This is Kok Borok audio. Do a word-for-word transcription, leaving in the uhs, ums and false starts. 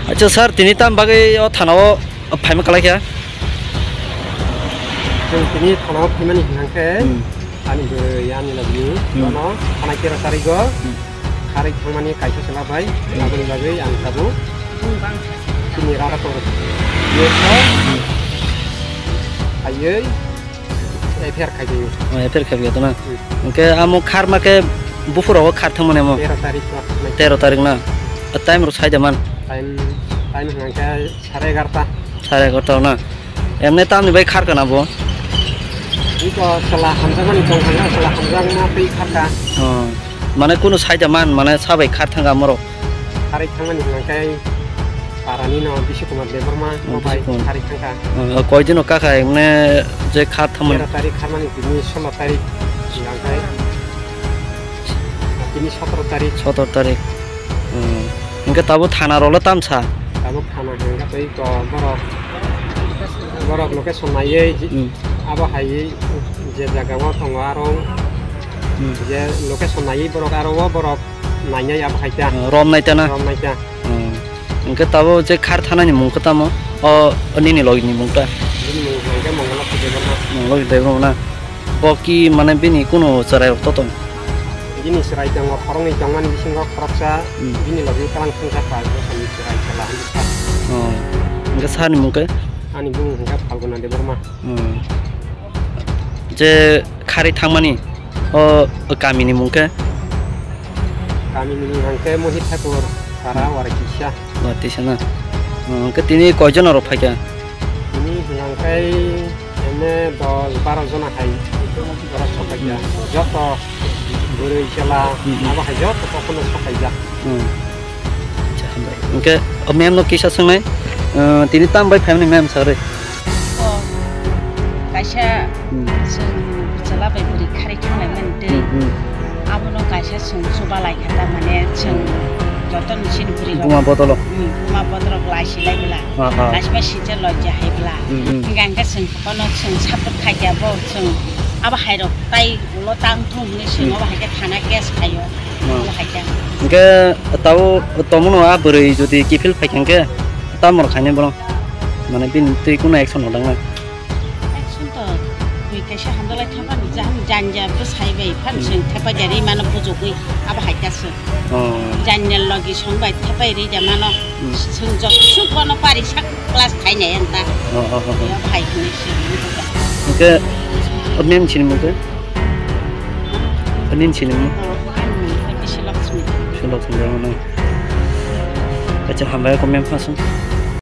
Acha sir, tini tam bagwi o thana o phaima kwlai kha? Chwng tini thana o phaimani hwnkhe, hmm, ani bwrwi ani logni, hmm, bono thana tero tarigo, hmm, kharwi thangmani kaisa chwla bai, hmm, aboni bagwi ang tabuk chini rara tongo. Yes, sir. Hmm. Phaiwi F I R khai di. Oh, F I R khai di na. Hmm. Hwnkhe amo kharma khe buphuru o khar thangmani amo? Tero tarik o. Tero tarik na. Time rok sai da man? Time, time hwnkhe sare egarota. Sare egarota na. Emne tamni bai khar kana bo? Iko chwla hamjakmani tong kha, chwla hamjakma twi khar kha. Oh. Mane kunu sai da man, mane sabai khar thang kha morok? Kharwi thangmani hwnkhe parani no Bisi Kumar Debbarma, hmm, no bai Bisi Kumar. Kharwi thangkha. Hmm, koi dino kakha, emne je khar thangmani? Tero tarik kharmani tini solo tarik hwnkhe tini sotoro tarik. Sotoro tarik. Hmm. Hwnkhe tabuk thana rokle tamsa? Tabuk thana hwnkhe tei to borok, borok location naiwi, hmm, abo hai je jaga o tongo aro, hmm, je location naiwi borok aro o borok Nainai abo hai ta. Oh, rom nai ta na? Rom nai ta. Hmm. Hwnkhe tabuk je khar thanani mung khe tamo? O, o nini logi ni mung ta? Bini mung hwnkhe Mongol Debbarma. Mongol Debbarma na. Bo ki mane bini kunu chwrai rok to tong? Bini chwrai tongo, khoroknwi tongmani bisingo khoroksa, hmm, bini logi kalang thangkha, pal bosongni chwrai chwla hinwi sa. Oh. Hwnkhe sir ni mung khe? Ani bumung hwnkhe Phalguna Debbarma. Hmm. Je kharwi thangmani o kamini mung khe? Kamini mung hwnkhe Mohithakur para, hmm, Warakisa. Warakisa na. Hmm, hwnkhe tini koijon rok phaikha? Tini hwnkhe ene dos baro jona hai borok sokphaikha. Hmm. Joto bwrwi chwla, hmm, hmm, abo hai joto kokno sokphaijak. Hmm. Acha, hambai. Hwnkhe o ma'am no kisa swngnai, uh, tini tam bai phaimani ma'am sagri? O, kaisa, hmm, chwng chwla bai bwrwi kharwi thanglaimani twi. Hmm, hmm. Abono kaisa chwng chuba lai kha, ta mane chwng, hmm, joto ni chini bwrwi rok. Buma bodolo. Hmm, buma bodorok lai silai bwla. Ah, ah. Kaisa bai sincha lojya hai bwla. Hmm, hmm. Hingkha hingkhe chwng kono chwng support khai kha bo chwng abo hai rok tai ulo tang thung hinwi chwng, hmm, abo hai khe thana case khaio. Hmm. Abo hai khe. Hingkhe tabo tomono a bwrwi jodi kiphil phaikha hingkhe tamo rok khainai bono? Mane bini twi kunu action hodangnai? Action to twi kaisa hamdalai thapa ni jang janja bwsai bai phan, hmm, chwng thepa jari mano bujugwi abo hai khe chwng. Oh. Janja logi song bai thepai ri ja mano. Hmm. Chwng jok suk bono pari sak class khainai anta. Oh, oh, oh, oh. Yo hai hinwi chwng. Hingkhe o ma'am chini mung khe? Nini sinimung? Ani mung khe Bisi Lakshmi. Bisi Lakshmi Debbarma. Acha, hambai khe ma'am phasung.